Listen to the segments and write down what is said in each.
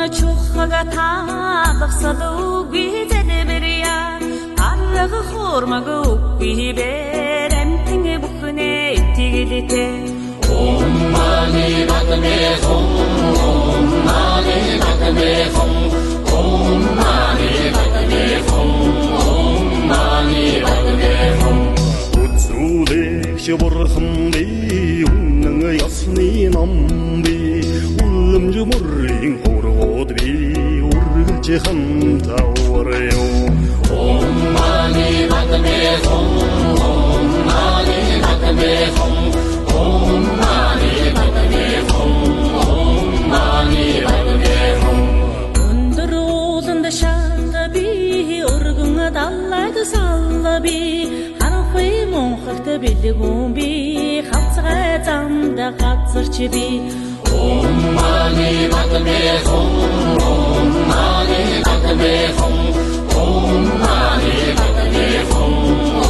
Чухага таалгасал үгүй зэлбэрья арга хурмаг үгүй бэр амтэн бүхнээ итгэлтэй. Om mani padme hum, Om mani padme hum, Om mani padme hum, Om mani padme hum. Үзүүлэгч бурхан би, үнэн ёсны ном би, үлэмж мөрийн хургууд би, үргэлж хамт авраю. Om mani padme hum, Om mani padme hum, Om mani padme hum, Om mani padme hum. Өндөр ууланд шат би, өргөн далайд салла би, харанхуй мунхагт бэлгүүн би, хавцгай замд газарч би. Om mani padme hum, Om mani padme hum, Om mani padme hum,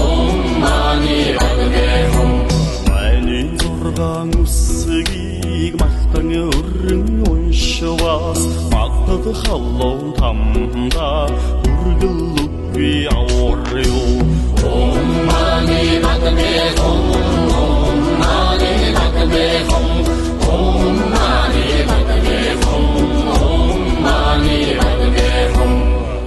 Om mani padme hum. Миний зургаан үсгийг малтан өрн уншвас малтад халуун тамда үргэл үгүй авраю. Om mani padme hum, Om mani padme hum, Om mani padme hum, Om mani padme hum.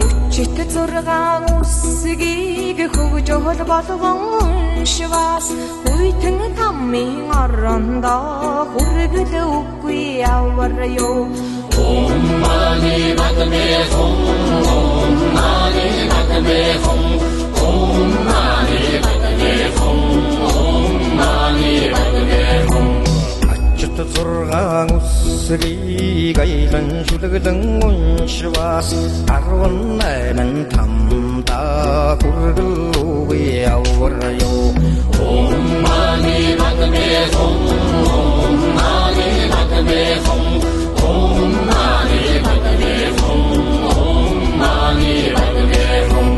Хүчит зургаан үсгийг хөгжөөл болгон уншвас хүйтэн тамын орондоо хүргэл үгүй аварю. Om mani padme hum, Om mani padme hum, Om mani padme hum, Om mani padme hum. Ачит зургаан үсгийг аялан шүлгэлэн уншвас 18 тамда хүргэл үгүй авраю. Om mani padme hum, Om mani padme hum, Om mani padme hum, Om mani padme hum.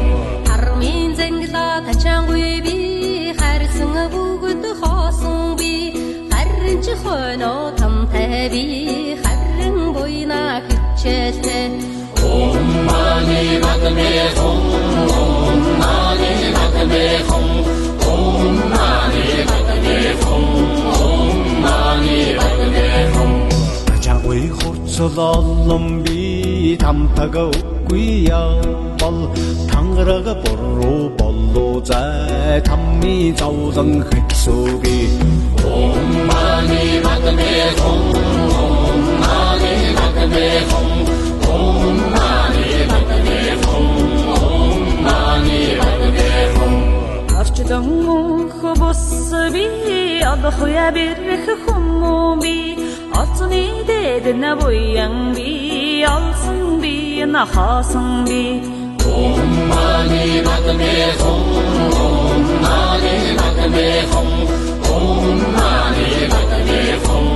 Армын зангила тачаангүй би, харсан бүгд хоосон би, харин ч хойно тамтай би, харин буйна хичээлтэй. Om mani padme hum, Om mani padme hum, Om mani padme hum, Om mani padme hum. Тачаангүй хурцл олон би, тамтаг үгүй явал тангараг буруу болоо зай тамны зовлон хэцүүгээ. Om mani padme hum, Om mani padme hum, Om mani padme hum, Om mani padme hum. Орчлон мөнх бус би, олох бэрх хүмүүн би, олзны дэд нь буян би, олсон би нахаасан би. Om mani padme hum, Om mani padme hum, Om mani padme hum,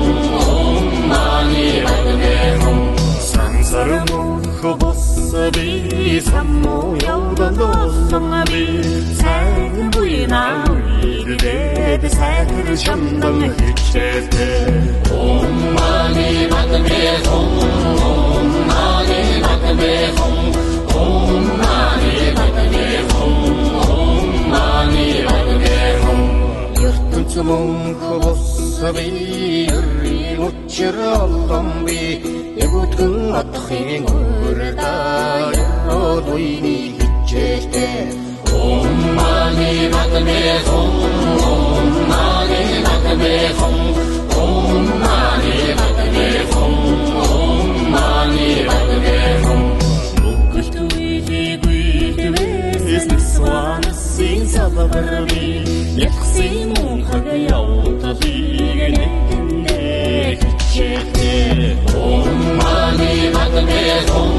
Om mani padme hum. Сансар мөнх бус би, самуу явдан олон би, сайн буйна үлдээд сайхар шамдан хичээлтэй. Om mani padme hum, Om mani padme hum, Om mani padme hum, Om mani padme hum. Ертөнц мөнх бус би, ерийн учир олон би, ягүтгэн отохын урдаа ерөөл үений хичээлтэй. Om mani padme hum, Om mani padme hum, Om mani padme hum, Om mani padme hum. Нүгэлт үеийг үйлвэс нэсванасын салбар би, ялгсын мунхаг явдлыг нэгэндээ хичээлтэй. Om mani padme hum,